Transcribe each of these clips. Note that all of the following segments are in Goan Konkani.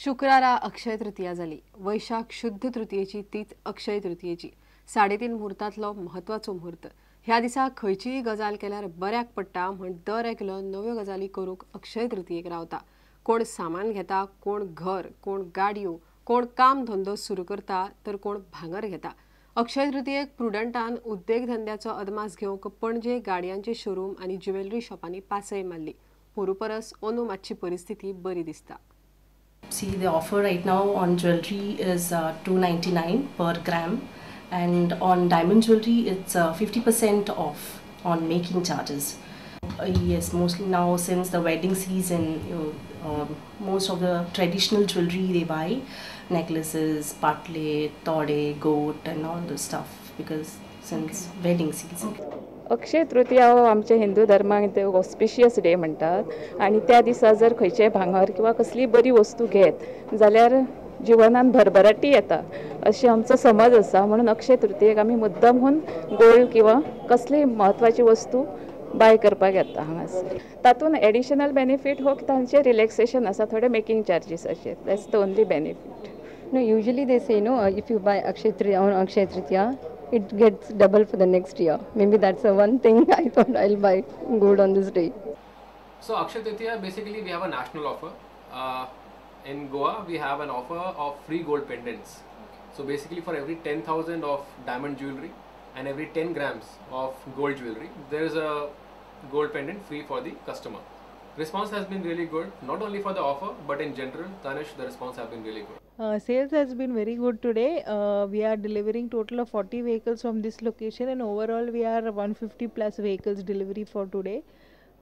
शुक्रारा अक्षय तृतीया जाली. वैशाख शुद्ध तृतीयेची तीच अक्षय तृतीयेची 3.5 मुहूर्तांतलो म्हत्वाचो मुहूर्त. ह्या दिसा खंयचीय गजाल केल्यार बऱ्याक पडटा म्हण दर एकलो नव्यो गजाली करूंक अक्षय तृतीयेक रावता. कोण सामान घेता, कोण घर, कोण गाडयो, कोण काम धंदो सुरू करता तर कोण भांगर घेता. अक्षय तृतीयेक प्रुडंटान उद्देगधंद्याचो अदमास घेवंक पणजे गाडयांचे शोरूम आनी ज्वेलरी शॉपांनी पासय मारली. पोरू परस अंदू मातशी परिस्थिती बरी दिसता. See, the offer right now on jewelry is 299 per gram, and on diamond jewelry it's 50% off on making charges. Yes, mostly now since the wedding season, most of the traditional jewelry they buy, necklaces, patle, tode, goat and all the stuff, because since wedding season. Okay. Akshaya Tritiya हो आमच्या हिंदू धर्माक ऑस्पिशियस डे म्हणटात आनी त्या दिसा जर खंयचेय भांगर किंवा कसलीय बरी वस्तू घेत जाल्यार जिवनान भरभराटी येता अशें आमचो समज आसा. म्हणून अक्षय तृतीयेक आमी मुद्दमहून गोल्ड किंवा कसलीय म्हत्वाची वस्तू बाय करपाक येता हांगासर. तातूंत एडिशनल बेनिफीट हो की तांचें रिलॅक्सेशन आसा थोडे making चार्जीसाचेर. That's the only benefit. No, usually they say no, if you buy Akshaya Tritiya on Akshaya Tritiya, it gets double for the next year. Maybe that's the one thing I thought I'll buy gold on this day. So Akshaya Tritiya, basically we have a national offer. In Goa, we have an offer of free gold pendants. So basically for every 10,000 of diamond jewelry and every 10 grams of gold jewelry, there is a gold pendant free for the customer. Response has been really good, not only for the offer, but in general, Tanishq, the response has been really good. Sales has been very good today. We are delivering total of 40 vehicles from this location, and overall we are 150 plus vehicles delivery for today.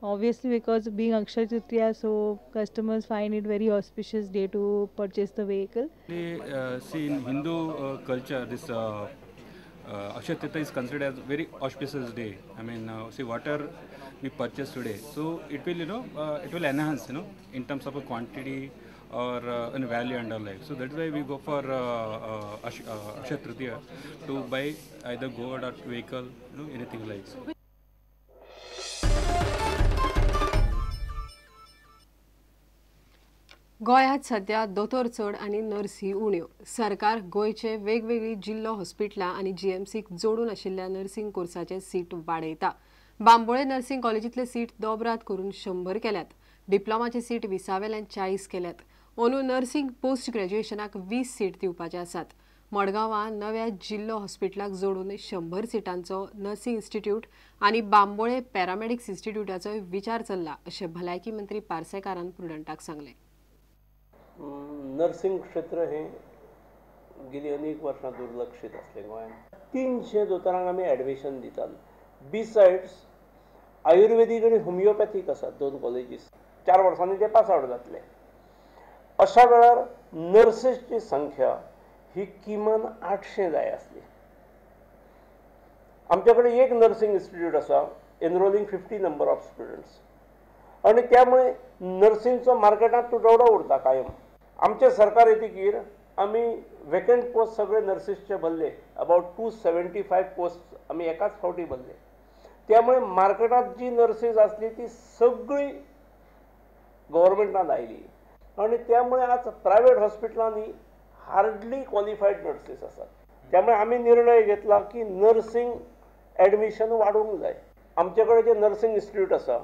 Obviously, because being Akshaya Tritiya, so customers find it very auspicious day to purchase the vehicle. See, in Hindu culture, this Akshaya Tritiya is considered as very auspicious day. I mean, see, whatever we purchase today, so it will, it will enhance, in terms of a quantity or in value and all like. So that's why we go for Akshaya Tritiya to buy either gold or vehicle, anything like. गोंयांत सध्या दोतोर चड आनी नर्सी उण्यो. सरकार गोंयचे वेगवेगळी जिल्लो हॉस्पिटलां आनी जीएमसीक जोडून आशिल्ल्या नर्सिंग कोर्साचे सीट वाडयता. बांबोळे नर्सिंग कॉलेजींतले सीट दोबरात करून 100 केल्यात. डिप्लोमाचे सीट 20 वेल्यान 40 केल्यात. अंदू नर्सिंग पोस्ट ग्रॅज्युएशनाक 20 सीट दिवपाचे आसात. मडगांवां नव्या जिल्लो हॉस्पिटलाक जोडून 100 सिटांचो नर्सिंग इन्स्टिट्यूट आनी बांबोळे पॅरामेडिक्स इन्स्टिट्यूटाचोय विचार चल्ला अशें भलायकी मंत्री पार्सेकारान प्रुडंटाक सांगलें. नर्सिंग क्षेत्र हें गेली अनेक वर्सां दुर्लक्षीत आसलें गोंयांत. 300 दोतोरांक आमी एडमिशन दितात. बिसायड्स आयुर्वेदीक आनी होमियोपॅथीक आसात 2 कॉलेजीस. 4 वर्सांनी ते पास आवट जातले. अशा वेळार नर्सीसची संख्या ही किमान 800 जाय आसली. आमचे कडेन एक नर्सिंग इन्स्टिट्यूट आसा, एनरोलिंग 50 नंबर ऑफ स्टुडंट्स, आनी त्यामुळे नर्सिंगचो मार्केटांत तुटवडो उरता कायम. आमचें सरकार येतकीर आमी वेकंट पोस्ट सगळे नर्सीसचे भरले. अबावट 275 पोस्ट आमी एकाच फावटी भरले. त्यामुळे मार्केटांत जी नर्सीस आसली ती सगळी गव्हर्मेंटान आयली आनी त्यामुळे आज प्रायवेट हॉस्पिटलांनी हार्डली क्वॉलिफायड नर्सीस आसात. त्यामुळे आमी निर्णय घेतला की नर्सिंग एडमिशन वाडोवंक जाय. आमचे कडेन जे नर्सिंग इन्स्टिट्यूट आसा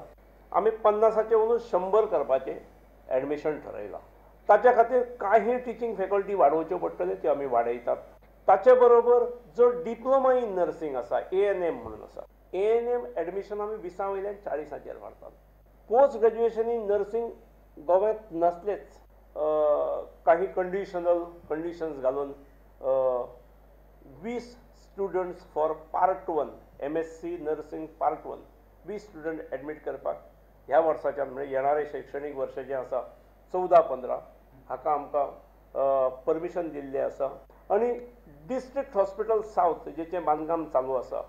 आमी 50 वचून 100 करपाचें एडमिशन ठरयलां. ताच्या खातीर काही टिचींग फॅकल्टी वाडोवच्यो पडटल्यो त्यो आमी वाडयतात. ताचे बरोबर जो डिप्लोमा इन नर्सिंग आसा, ANM म्हणून आसा, ANM admission आमी 20 वयल्यान 40 वाडतात. पोस्ट ग्रॅज्युएशन इन नर्सिंग गोव्यांत नासलेच. काही कंडिशनल कंडिशन्स घालून 20 students for part 1 MSc nursing part 1 20 student admit करपाक ह्या वर्साच्यान म्हणजे येणारे शैक्षणीक वर्ष जें आसा 14-15 हाका आमकां परमिशन दिल्लें आसा. आनी डिस्ट्रिक्ट हॉस्पिटल सावथ जेचें बांदकाम चालू आसा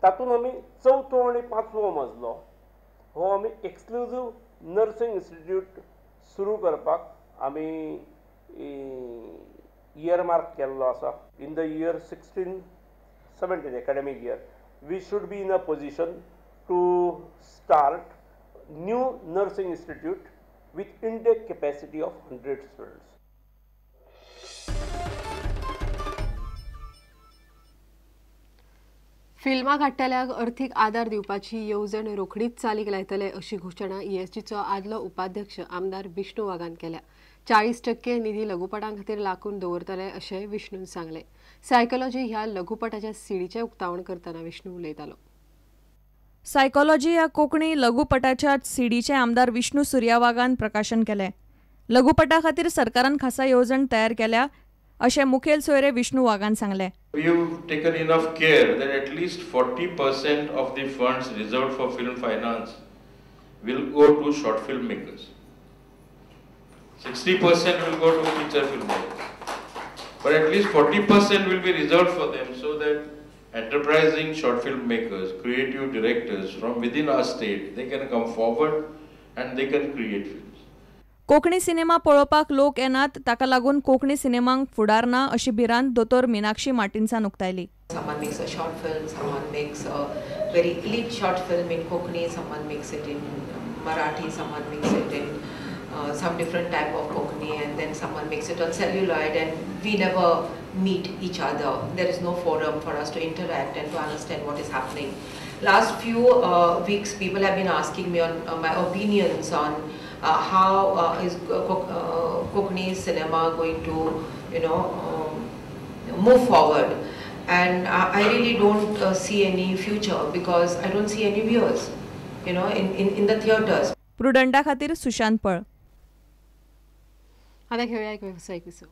तातूंत आमी 4थो आनी 5वो मजलो हो आमी एक्सक्लुजीव नर्सिंग इन्स्टिट्यूट सुरू करपाक आमी इयर मार्क केल्लो आसा. In the year 16-17 academic year we should be in a position to start new nursing institute with intake capacity of 100 students. फिल्मां काडटल्यांक अर्थीक आदार दिवपाची येवजण रोखडीच चालीक लायतले अशी घोशणा ईएसजीचो आदलो उपाध्यक्ष आमदार विष्णू वाघान केल्या. 40% निधी लघुपटां खातीर राखून दवरतले अशें विष्णून सांगलें. सायकोलॉजी ह्या लघुपटाच्या सीडीचें उक्तावण करतना विष्णू उलयतालो. सायकोलॉजी ह्या कोंकणी लघुपटाच्या सीडीचें आमदार विष्णू सुर्या वाघान प्रकाशन केलें. लघुपटा खातीर सरकारान खासा येवजण तयार केल्या अशें मुखेल सोयरे विष्णू वाघान सांगलें. We have taken enough care that at least 40% of the funds reserved for film finance will go to short film makers. 60% will go to feature film makers. But at least 40% will be reserved for them so that enterprising short film makers, creative directors from within our state, they can come forward and they can create films. Konkani cinema पळोवपाक लोक येनात, ताका लागून कोंकणी सिनेमांक फुडार ना अशी भिरांत दोतोर मीनाक्षी मार्टिन्सान उक्तायली. Someone makes a short film, someone makes a very elite short film in Konkani, someone makes it in Marathi, someone makes it in some different type of Konkani, and then someone makes it on celluloid, and we never meet each other. There is no forum for us to interact and to understand what is happening. Last few weeks, people have been asking me on my opinions on how is Konkani cinema going to, you know, move forward, and I really don't see any future because I don't see any viewers, you know, in the theaters. प्रुडंटा खातीर सुशांत पळ. आता घेऊया एक व्यावसायिक विसव.